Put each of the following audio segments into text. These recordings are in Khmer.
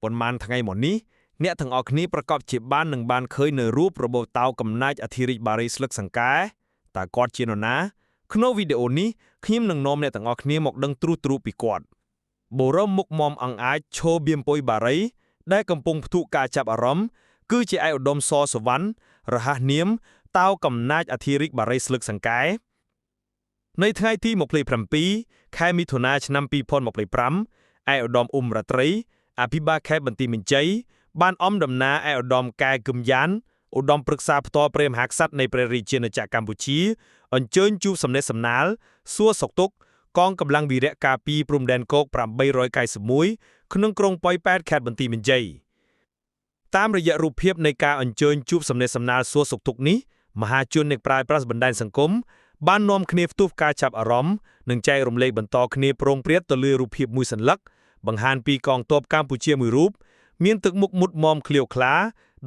ប៉ុន្មានថ្ងៃមកនេះអ្នកទាំងអស់គ្នាប្រកបជាបាននឹងបានឃើញនៅរូបរបបតោកំណាចអធិរាជបារីស្លឹកសង្កែតើគាត់ជានរណាក្នុងវីដេអូនេះខ្ញុំនឹងនាំអ្នកទាំងអស់គ្នាមកដឹងទ្រុសទ្រូពីគាត់បូរមមុខមមអង្អាចឈោបៀមពុយបារីដែលកំពុងផ្ទុះការចាប់អារម្មណ៍គឺជាឯកឧត្តមសសវណ្ណរហ័សនាមតោកំណាចអធិរាជបារីស្លឹកសង្កែ នៅថ្ងៃទី27ខែមិថុនាឆ្នាំ2025ឯកឧត្តមអ៊ុំរាត្រីអភិបាលខេត្តបន្ទាយមានជ័យបានអមដំណើរឯកឧត្តមកែគឹមយ៉ានឧត្តមប្រឹក្សាផ្ទាល់ព្រះមហាក្សត្រនៃព្រះរាជាណាចក្រកម្ពុជាអញ្ជើញជួបសំណេះសំណាលសួរសុខទុក្ខកងកម្លាំងវីរៈការពីព្រំដែនគោក891ក្នុងក្រុងប៉ោយប៉ែតខេត្តបន្ទាយមានជ័យតាមរយៈរូបភាពនៃការអញ្ជើញជួបសំណេះសំណាលសួរសុខទុក្ខនេះមហាជននៃប្រាយប្រាស់បណ្ដាញសង្គម បាននាំគ្នាផ្ទុះការចាប់អារម្មណ៍និងចែករំលែកបន្តគ្នាប្រងព្រាតទៅលើរូបភាពមួយសន្លឹកបង្ហាញពីកងទ័ពកម្ពុជាមួយរូបមានទឹកមុខមុតមមឃ្លាវខ្លា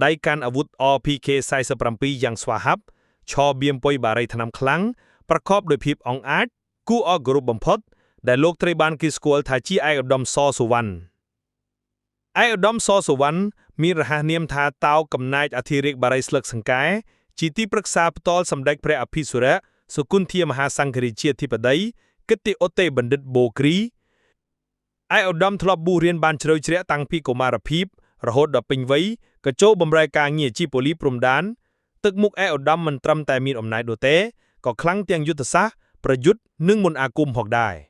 ដៃកាន់អាវុធ RPK 47យ៉ាងស្វាហាប់ឈរបៀមពុយបារីថ្នាំខ្លាំងប្រកបដោយភាពអង់អាចគួរឲ្យគោរពបំផុតដែលលោកត្រូវបានគេស្គាល់ថាជាឯកឧត្តមសសុវណ្ណឯកឧត្តមសសុវណ្ណមានរហ័សនាមថាតោកំណាចអធិរាជបារីស្លឹកសង្កែជាទីប្រឹក្សាផ្ទាល់សម្ដេចព្រះអភិសុរៈ សុគន្ធាមហាសង្ឃរាជាធិបតីកិត្តិឧត្តេបណ្ឌិតបូគ្រីឯកឧត្តមធ្លាប់បួសរៀនបានជ្រៅជ្រះតាំងពីកុមារភាពរហូតដល់ពេញវ័យក៏ចូលបម្រើការងារជាប៉ូលីសព្រំដែនទឹកមុខឯកឧត្តមមិនត្រឹមតែមានអំណាចនោះទេក៏ខ្លាំងទាំងយុទ្ធសាស្ត្រប្រយុទ្ធនិងមន្តអាគមផងដែរ។